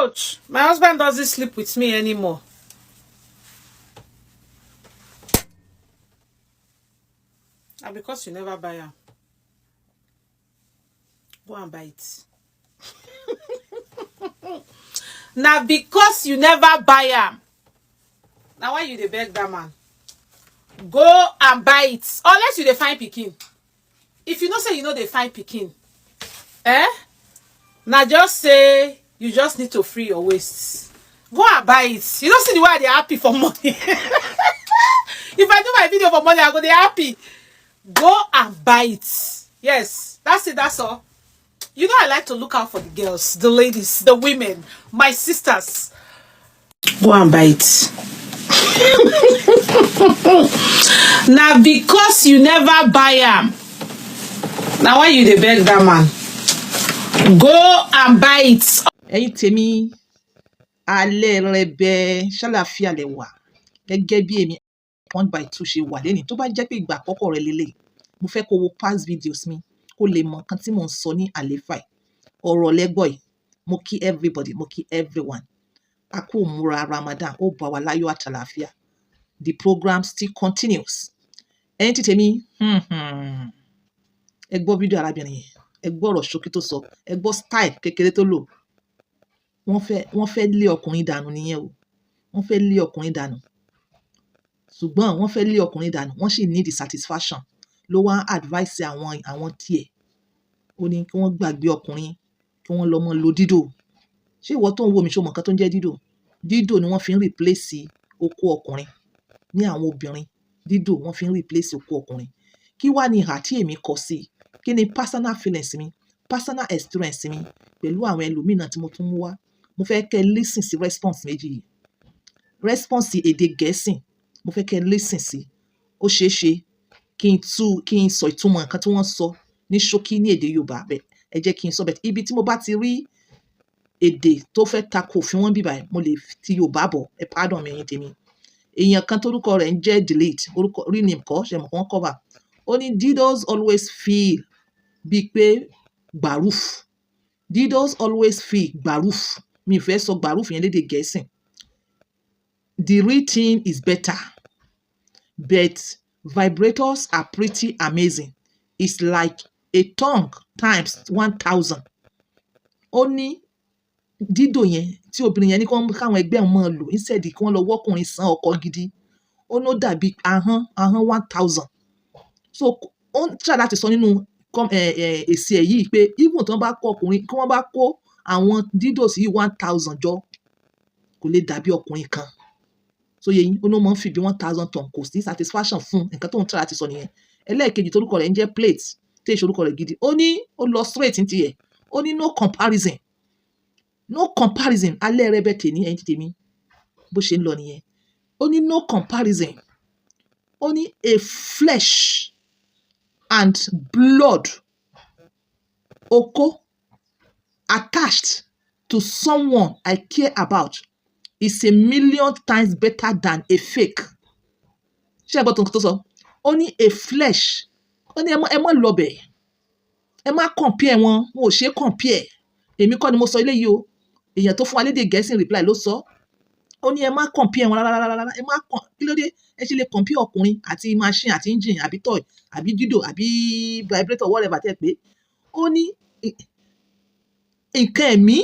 Coach, my husband doesn't sleep with me anymore. And because you never buy am, go and buy it. Na because you never buy am, na why you dey beg that man. Go and buy it. Unless you dey find pikin. If you know say you no dey find pikin, eh? Na just say you just need to free your waist. Go and buy it. You don't see the way I dey happy for money. If I do my video for money, I go dey happy. Go and buy it. Yes, that's it, that's all. You know I like to look out for the girls, the ladies, the women, my sisters. Go and buy it. Na because you never buy am, na why you dey beg that man. Go and buy it. Ẹ̀yin tèmi, alẹ́ rẹbẹ, ṣàlàáfíà lẹ wà? Gẹ́gẹ́ bí èmi one by two ṣe wà lẹ́nìí. Tó bá jẹ́ pé ìgbà àkọ́kọ́ rẹ lélẹ̀, mo fẹ́ kó wo past videos mi kó lè mọ nǹkan tí mò ń sọ ní àléfà yìí. Ọ̀rọ̀ lẹ́gbọ̀ yìí. Mo kí everybody, mo kí everyone. A kú ìmúra Ramadan, ó bá wa láyọ̀ àtàlàáfíà. The program still continues. Ẹ̀yin tí tèmi, ẹ gbọ́ fídíò arábìnrin yẹn, ẹ gbọ́ ọ̀rọ̀ ṣókí tó sọ, ẹ gbọ́ style kékeré tó lò. Wọ́n fẹ́ lé ọkùnrin dànù nìyẹn o. Wọ́n fẹ́ lé ọkùnrin dànù. Ṣùgbọ́n wọ́n fẹ́ lé ọkùnrin dànù, wọ́n sì need the satisfaction. Ló wá advice àwọn tiẹ̀. Ó ní kí wọ́n gbàgbé ọkùnrin, kí wọ́n lọ mọ́ lo dildo. Ṣé ìwọ tó ń wò mí, ṣé o mọ̀ nǹkan tó ń jẹ́ dildo? Dildo ni wọ́n fi ń replace okó ọkùnrin ní àwọn obìnrin. Dildo wọ́n fi ń replace okó ọkùnrin. Kí wá ní ìhà tí èmi kọ sí? Kí ni personal feelings mi, personal experience mi pẹ̀lú àwọn ẹlòmíràn tí mo tún mú wá? Mo fẹ́ kẹ́ listen sí response méjì yìí. Response èdè Gẹ̀ẹ́sì, mo fẹ́ kẹ́ listen sí. Ó ṣeé ṣe kí n tú, kí n sọ ìtumọ̀ nǹkan tí wọ́n sọ ní ṣókí ní èdè Yorùbá bẹ́ẹ̀. Ẹ jẹ́ kí n sọ bẹ́ẹ̀. Ibi tí mo bá ti rí èdè tó fẹ́ tako òfin wọn bíbà, mo lè ti Yorùbá bọ̀. Ẹ pardon mi, ẹ̀yin tèmi. Èèyàn kan tórúkọ rẹ̀ ń jẹ́ delete, orúkọ real name kọ́, ṣe mọ̀ wọ́n cover. Ó ní dildos always feel bíi pé gbàrúf. Dildos always feel gbàrúf. Mi ò fẹ́ sọ gbàrúf yẹn lédè Gẹ̀ẹ́sì. The real thing is better, but vibrators are pretty amazing. It's like a tongue times 1,000. Ó ní dildo yẹn tí obìnrin yẹn ní káwọn ẹgbẹ́ òun máa lò instead kí wọ́n lọ wọ́kùnrin san ọkọ gidi. Ó ní ó dàbí ahọ́n 1,000. So ó ń try láti sọ nínú èsì ẹ̀ yìí pé even tí wọ́n bá kó ọkùnrin, kí wọ́n bá kó àwọn dildos yìí 1,000 jọ, kò lè dàbí ọkùnrin kan. So yé yín, ó ní ó máa ń fi bí 1,000 tongue, kò sí satisfaction fún nǹkan tó ń try láti sọ nìyẹn. Ẹlẹ́ẹ̀kejì torúkọ rẹ̀ ń jẹ́ plate, tí èso orúkọ rẹ̀ gidi. Ó ní ó lọ straight ní tiẹ̀. Ó ní no comparison. No comparison. Alẹ́ rẹ bẹ́ẹ̀ tèmi, ẹ̀yin tí tèmi. Bó ṣe ń lọ nìyẹn. Ó ní no comparison. Ó ní a flesh and blood oko attached to someone I care about is a million times better than a fake. Ṣé ẹ gbọ́ tó sọ? Ó ní a flesh. Ó ní ẹ má lọ bẹ̀. Ẹ má compare wọn. Wọn ò ṣe compare. Èmi kọ́ ni mo sọ eléyìí o. Èèyàn tó fún wa lédè Gẹ̀ẹ́sì reply ló sọ. Ó ní ẹ má compare wọn rárá rárá rárá. Ẹ má kí ló dé? Ẹ ṣe lè compare ọkùnrin àti machine àti engine àbí toy àbí dildo àbí vibrator, whatever tẹ́ ẹ pé. Ó ní nǹkan ẹ̀mí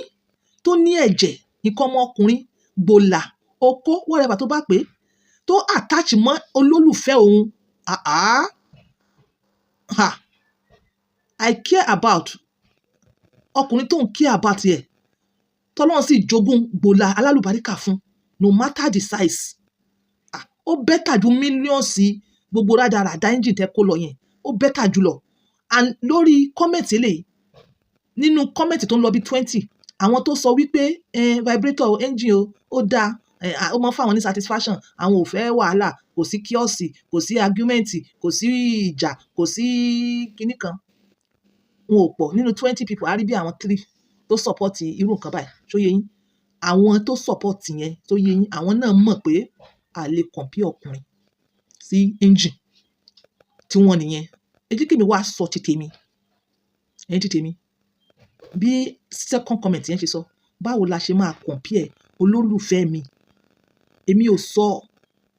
tó ní ẹ̀jẹ̀, nǹkan ọmọkùnrin, gbòòlà, okó, whatever tó bá pé, tó attach mọ́ olólùfẹ́ òun. Ah ah. Ha. I care about ọkùnrin tó ń care about ẹ̀, tọ́lọ́run sì jogún gbòòlà alálùbáríkà fún, no matter the size. Ah, ó better ju millions gbogbo rádaràda engine tẹ́ kó lọ yẹn. Ó better jù lọ. And lórí comment eléyìí, nínú comment tó ń lọ bí 20, àwọn tó sọ wípé vibrator engine o, ó dáa, ó máa ń fún àwọn ní satisfaction, àwọn ò fẹ́ wàhálà, kò sí kíọ́ọ̀sì, kò sí argument, kò sí ìjà, kò sí kinní kan. Wọn ò pọ̀. Nínú 20 people, a rí bí àwọn three tó support irú nǹkan báyìí. Ṣó yé yín? Àwọn tó support yẹn, tó yé yín, àwọn náà mọ̀ pé a lè compare ọkùnrin sí engine tí wọ́n nìyẹn. Ẹ jẹ́ kí èmi wá sọ ti tèmi. Ẹ̀yin ti tèmi. Bí second comment yẹn ṣe sọ, Báwo la ṣe máa compare olólùfẹ́ mi? Èmi ò sọ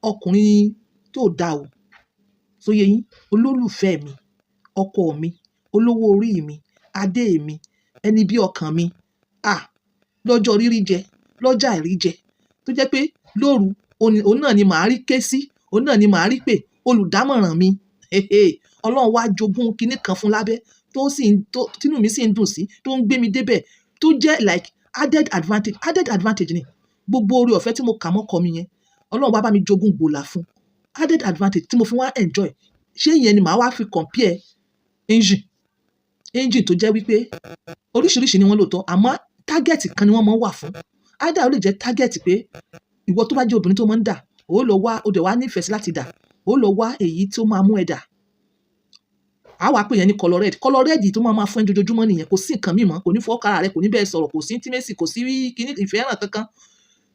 ọkùnrin tó da o. Ṣó yé yín? Olólùfẹ́ mi, ọkọ mi, olówó orí mi, adé mi, ẹni bí ọkàn mi. Ah! Lọ́jọ́ rírí jẹ, lọ́jọ́ àìrí jẹ. Tó jẹ́ pé lóru, òun náà ni màá rí ké sí, òun náà ni màá rí pé olùdámọ̀ràn mi. Ọlọ́run wá jogún kiní kan fún lábẹ́ tó sì ń, tó, tínú mi sì ń dùn sí, tó ń gbé mi dé bẹ̀, tó jẹ́ like added advantage, added advantage ni. Gbogbo oore ọ̀fẹ́ tí mo kà mọ́ ọkọ mi yẹn, Ọlọ́run wá bá mi jogún gbòòlà fún. Added advantage tí mo fi wá enjoy. Ṣé ìyẹn ni màá wá fi compare engine? Engine tó jẹ́ wípé oríṣiríṣi ni wọ́n lóòótọ́, àmọ́ target kan ni wọ́n máa ń wà fún. Either ó lè jẹ́ target pé ìwọ tó bá jẹ́ obìnrin tó máa ń dà, ó lọ wá, ó dẹ̀ wá ní ìfẹ́ sí láti dà, ó lọ wá èyí tí ó máa mú ẹ dà. A wá pè yẹn ní color red. Color red tó máa máa fún ẹ jojoojúmọ́ nìyẹn. Kò sí nǹkan mímọ́, kò ní fọwọ́ kan ara rẹ, kò ní bẹ́ẹ̀ sọ̀rọ̀, kò sí intimacy, kò sí kíní ìfẹ́ràn kankan.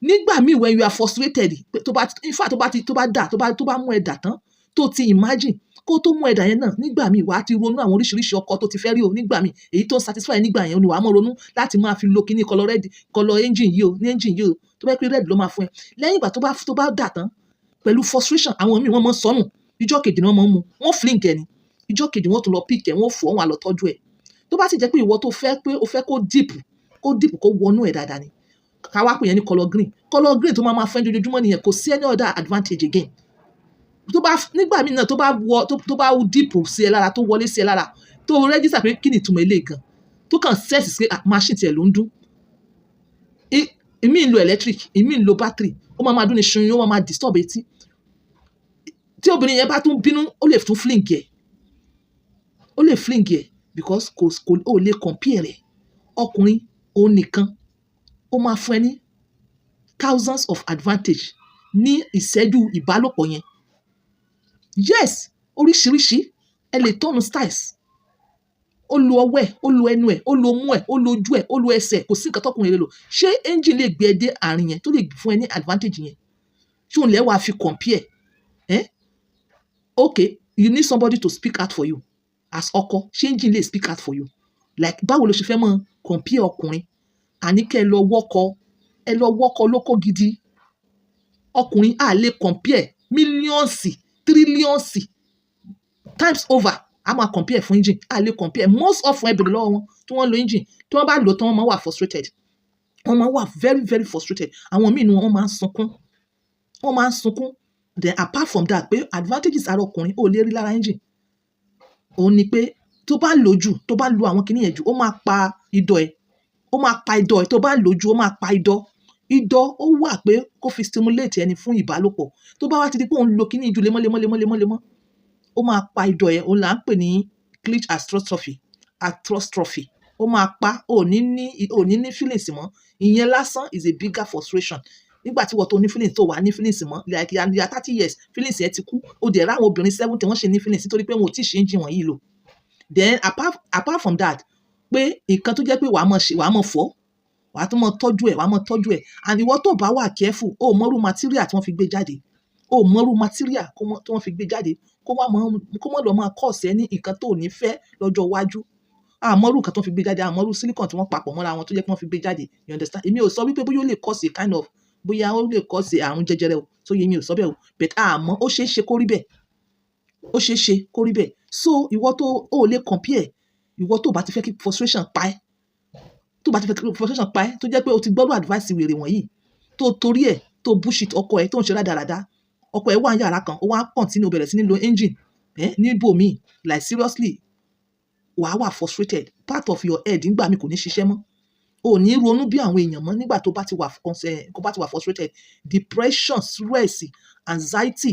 Nígbà míì when you are frustrated, tó bá, in fact tó bá ti, tó bá dà, tó bá mú ẹ dà tán, tó ti imagine kó tó mú ẹ dà yẹn náà, nígbà míì wà á ti ronú àwọn oríṣiríṣi ọkọ tó ti fẹ́ rí o. Nígbà míì èyí tó ń satisfy nígbà yẹn ni wà á mọ̀ ronú láti máa fi lo kíní color red, color engine yìí o, ní engine yìí o. Tó bá jẹ́ pé red ló máa fún ẹ. Lẹ́yìn ìgbà tó bá dà tán, pẹ̀lú frustration, àwọn míì wọ́n máa ń sọnù. Ijọ́ kejì ni wọ́n máa ń mú. Wọ́n fling ẹ ni. Ijọ́ kejì wọ́n tún lọ pick ẹ, wọ́n fọ̀, wọ́n á lọ tọ́jú ẹ. Tó bá sì jẹ́ pé ìwọ tó fẹ́ pé o fẹ́ kó deep, kó deep, kó wọnú ẹ̀ dáadáa ni. Ká wá pè yẹn ní color green. Color green tó máa máa fún ẹ jojoojúmọ́ nìyẹn. Kò sí any other advantage again. Tó bá, nígbà míì náà tó bá wọ, tó bá deep sí ẹ lára, tó wọlé sí ẹ lára, tó register pé kí ni ìtumọ̀ eléyìí gan. Tó kàn sense pé machine tí ẹ ló ń dún. Ìmí ń lo electric, ìmí ń lo battery, ó máa máa dún ní ṣun, ó máa máa disturb etí. Tí obìnrin yẹn bá tún bínú, ó lè tún fling ẹ. Ó lè fling ẹ because kò, ó lè compare rẹ̀. Ọkùnrin, òun nìkan, ó máa fún ẹ ní thousands of advantage ní ìṣẹ́jú ìbálòpọ̀ yẹn. Yes, oríṣiríṣi ẹ lè turn styles. Ó lo ọwọ́ ẹ̀, ó lo ẹnu ẹ̀, ó lo imú ẹ̀, ó lo ojú ẹ̀, ó lo ẹsẹ̀. Kò sí nǹkan tọkùnrin lè lò. Ṣé engine lè gbé ẹ dé àárín yẹn tó lè fún ẹ ní advantage yẹn? Ṣé òun lè wá fi compare? Eh? Okay, you need somebody to speak out for you. As ọkọ, ṣé engine lè speak out for you? Like báwo lo ṣe fẹ́ mọ̀ compare ọkùnrin? Àní kẹ́ ẹ lọ wọ́kọ, ẹ lọ wọ́kọ lóko gidi. Ọkùnrin a lè compare millions, trillions times over. A máa compare fún engine, a lè compare. Most often ẹ bèrè lọ́wọ́ wọn tí wọ́n lo engine, tí wọ́n bá lò tán, wọ́n máa wà frustrated. Wọ́n máa wà very very frustrated. Àwọn míì nínú wọn máa ń sunkún. Wọ́n máa ń sunkún. Then apart from that pé advantages ara ọkùnrin ò lè rí lára engine. Òun ni pé tó bá lò jù, tó bá lo àwọn kíní yẹn jù, ó máa pa idọ̀ ẹ. Ó máa pa idọ̀ ẹ. Tó bá lò jù, ó máa pa idọ̀. Idọ̀ ó wà pé kó fi stimulate ẹni fún ìbálòpọ̀. Tó bá wá ti di pé òun lo kíní jù lemọ́ lemọ́ lemọ́ lemọ́ lemọ́, ó máa pa idọ̀ ẹ. Òun là ń pè ní clit atrophy. Atrophy. Ó máa pa, ò ní ní feelings mọ́. Ìyẹn lásán is a bigger frustration. Nígbà tí ìwọ tó ní feelings tó wà ní feelings mọ́, like you are 30 years, feelings ẹ ti kú. Ó dẹ̀ rí àwọn obìnrin 70 wọ́n ṣe ní feelings nítorí pé wọn ò tí ì ṣe engine wọ̀nyí lò. Then apart from that, pé nǹkan tó jẹ́ pé wàá mọ̀ ṣe, wàá mọ̀ fọ́, wàá tún mọ̀ tọ́jú ẹ̀, wàá mọ̀ tọ́jú ẹ̀. And ìwọ tó bá wà careful, ó mọrú material tí wọ́n fi gbé jáde. Ó mọrú material tí wọ́n fi gbé jáde. Kó mọ̀ lọ máa cause ẹ ní nǹkan tó ò ní fẹ́ lọ́jọ́ iwájú. A mọrú nǹkan tí wọ́n fi gbé jáde, a mọrú silicone tí wọ́n papọ̀ mọ́ra wọn tó jẹ́ pé wọ́n fi gbé jáde. You understand? Èmi ò sọ wípé bóyá ó lè cause a kind of, bóyá ó lè cause àrùn jẹjẹrẹ o. So yé mi ò sọ bẹ́ẹ̀ o. But a mọ̀, ó ṣe é ṣe kó rí bẹ́ẹ̀. Ó ṣe é ṣe kó rí bẹ́ẹ̀. So ìwọ tó ò lè compare, ìwọ tó bá ti fẹ́ kí frustration pa ẹ́, tó bá ti fẹ́ kí frustration pa ẹ́, tó jẹ́ pé o ti gbọ́dọ̀ advice wèrè wọ̀nyí, tó torí ẹ̀, tó bullshit ọkọ ẹ, tó ń ṣe rádaràda. Ọkọ ẹ wà ní yàrá kan, ó wá continue bẹ̀rẹ̀ sí ní lo engine, níbòmíì. Like seriously, wà á wà frustrated. Part of your head nígbà míì kò ní ṣiṣẹ́ mọ́. O ò ní ronú bí àwọn èèyàn mọ́ nígbà tó bá ti wà frustrated. Depression, stress, anxiety,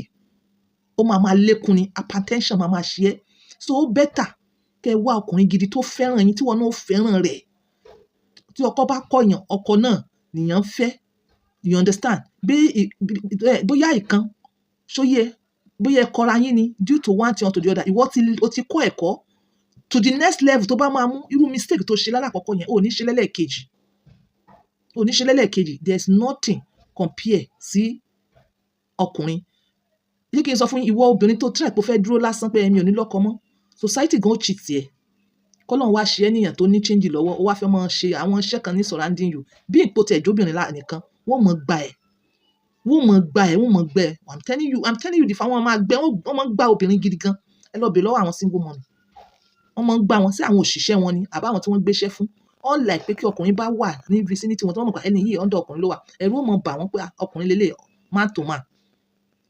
ó máa máa lékún ni. Hypertension máa máa ṣe ẹ́. So ó better kẹ́ ẹ wá ọkùnrin gidi tó fẹ́ràn yín, tí ìwọ náà ó fẹ́ràn rẹ̀. Tí ọkọ bá kọ̀yàn, ọkọ náà nìyàn ń fẹ́. You understand? Bí bóyá ìkan, ṣó yé ẹ? Bóyá ẹ kọra yín ni due to one thing or to the other. Ìwọ ti, o ti kọ́ ẹ̀kọ́ to the next level tó bá máa mú irú mistake tó ṣe lálákọ̀ọ́kọ́ yẹn, o ò ní ṣe lẹ́lẹ́kejì. O ò ní ṣe lẹ́lẹ́kejì. There is nothing compare sí ọkùnrin. Jẹ́ kí n sọ fún yín, ìwọ obìnrin tó try pé ó fẹ́ dúró lásán pé èmi ò ní lọ́kọ mọ́. Society gan ó cheat ẹ. Kọ́lọ́run wá ṣe ẹ́ níyàn tó ní change lọ́wọ́, ó wá fẹ́ máa ṣe àwọn iṣẹ́ kan ní surrounding you. Bí ipò tí ẹ̀ jóbìnrin lá nìkan, wọ́n mọ̀ gba ẹ̀. Wọ́n mọ̀ gba ẹ̀, wọ́n mọ̀ gbẹ ẹ̀. I'm telling you, I'm telling you, the fact wọ́n máa gbẹ, wọ́n máa ń gbá obìnrin gidi gan. Ẹ lọ bèèrè lọ́wọ́ àwọn single mom. Wọ́n máa ń gbá wọn sí àwọn òṣìṣẹ́ wọn ni, àbí àwọn tí wọ́n gbéṣẹ́ fún. Unlike pé kí ọkùnrin bá wà ní vicinity wọn tí wọ́n mọ̀ pé ẹni yìí under ọkùnrin ló wà, ẹ̀rù ó mọ̀ bà wọ́n pé ah, ọkùnrin lélẹ̀, man to man.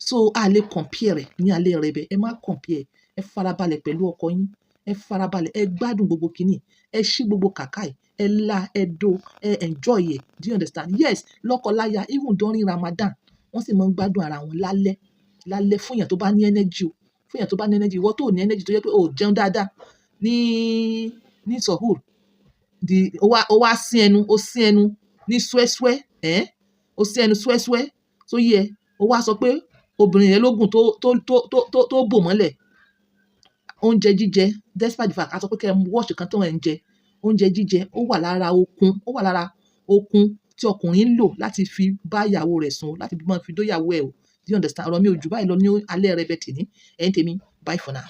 So a lè compare rẹ̀ ní alẹ́ rẹ bẹ́ẹ̀. Ẹ má compare. Ẹ farabalẹ̀ pẹ̀lú ọkọ yín. Ẹ farabalẹ̀, ẹ gbádùn gbogbo kíní. Ẹ ṣí gbogbo kàkàì. Ẹ lá, ẹ do, ẹ enjoy ẹ̀. Do you understand? Yes, lọ́kọ-láya, even during Ramadan, wọ́n sì máa ń gbádùn ara wọn lálẹ́. Lálẹ́ fún èèyàn tó bá ní energy o. Fún èèyàn tó bá ní energy. Ìwọ tó ò ní energy tó jẹ́ pé o ò jẹun dáadáa ní sahur. Ó wá sín ẹnu, ó sín ẹnu ní súẹ́súẹ́, ẹ́, ó sín ẹnu súẹ́súẹ́ tó yẹ. Ó wá sọ pé obìnrin yẹn lógùn tó bò mọ́lẹ̀. Oúnjẹ jíjẹ, despite the fact, a sọ pé kí ẹ watch nǹkan tó ẹ̀ ń jẹ. Oúnjẹ jíjẹ ó wà lára okun, ó wà lára okun tí ọkùnrin ń lò láti fi bá ìyàwó rẹ̀ sùn, láti máa fi dó ìyàwó ẹ̀ o. Do you understand? Ọ̀rọ̀ mi ò jù báyìí lọ ní alẹ́ rẹ bẹ́ẹ̀ tèmi. Ẹ̀yin tèmi, bye for now.